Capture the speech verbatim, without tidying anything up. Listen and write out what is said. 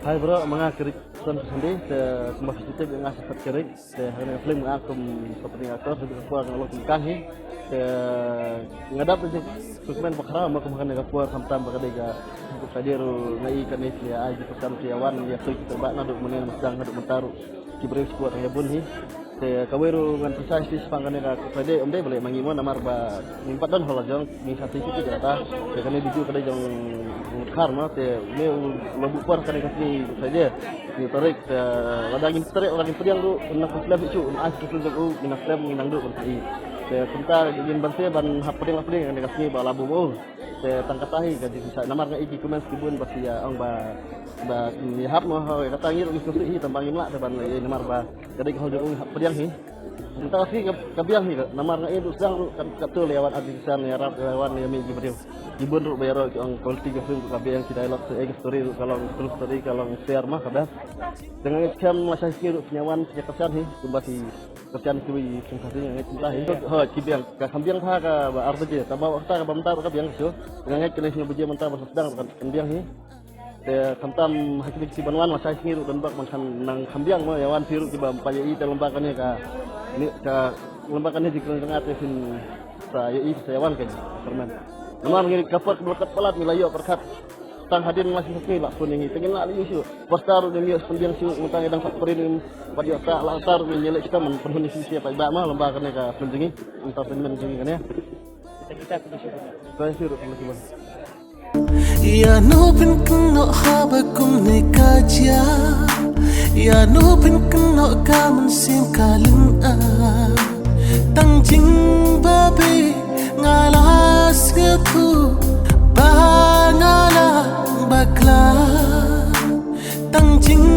Hai bro, ma nga Kirit Son Sandi, te kumba phi tip nga sa Kirit, te ha kane ka film nga kum supporting actor, te ka por nga long kum kang hi, te nga dap da jingkmen bakra ma kum ha kane ka por khamtam ba ka dei ka Good Friday ruh nga i kane ki ai jingkyrkhu ïa wan ïa khlem ki ba naduh mynne mynstang naduh mynta ruh ki briew shuwa tang ïa bun hi. Te kawei ruh ngan pynshai shisha shaphang kane ka Good Friday, ym dei balei ma ngi mo namar ba ngim pat don hol la jong, ngi sa shisha ki jaka. Te kane dei ju ka dei jong u Dkhar mo, te une u la buh por kane ka sngi Good Friday. Ngi tarik, te lada ngim tarik lada ngim pdiang ruh, nang pynslem shisha, un ai shisha jong u, ngi nang slem ngi nang duh ban pdiang. Te kumta ngin ban shisha ban hap pdiang la pdiang kane ka sngi ba la buh mo. Te tang kata hi ka jingshai namar nga i ki comments ki bun ba ki ïa ong ba, ba ïa hap mo, hooid kata ngi ruh ngi sngewsih hi tang ba ngim lah te ban ïa namar ba ka dei ka hol jong u hap pdiang hi. Mynta ka sngi ka, ka biang hi ka namar nga i ruh sdang ruh ka, ka tu ïa wan artist ïa rap ïa wan ïa mih ki briew. Ki bun ruh ba ïaroh ki ong quality ka film ruh ka biang, ki dialogue, eh, ki story ruh ka long true story, ka long fair ma ka best. Te nga ngeit skhem lashai sngi ruh phin ïa wan phin ïa kyrshan hi kumba ki kyrshan kiwei ki sngewsih, nga ngeit mynta hi. Hooid ki biang, ka kham biang bha kaba ar baje, kaba kata kaba mynta ruh ka biang shuh. Nga ngeit kane hynñiew baje mynta ba sdang ruh kan, kan biang hi. Te khamtam ha kine ki ban wan lashai sngi ruh don bok ban kham nang kham biang mo, ïa wan phi ruh kiba ym pat ïa i te lem bad kane ka, ne ka lem bad kane jingkren jong nga te phin sa ïa i sa ïa wan ka jingkyrmen. Namar ngi ka por ka kat palat ngi la ïoh pyrkhat. Tang hadien la shi sngi la phone ïa ngi te ngin lah leit shuh. Por star ruh ngim ïoh pynbiang shuh, mynta ngi dang sa print ngim pat ïoh ta, la star ruh ngin ïa leit shuh man pynhun ïa shuh shuh paidbah ma lymba kane ka film jong ngi, entertainment jong ngi kane. Thank you ruh, thank you. Ïa no phin kynnoh haba kumne ka jia, ïa no phin kynnoh ka mynsiem ka lynga. Tang jingbabe nga la sngewthuh ba nga la bakla. Tang jing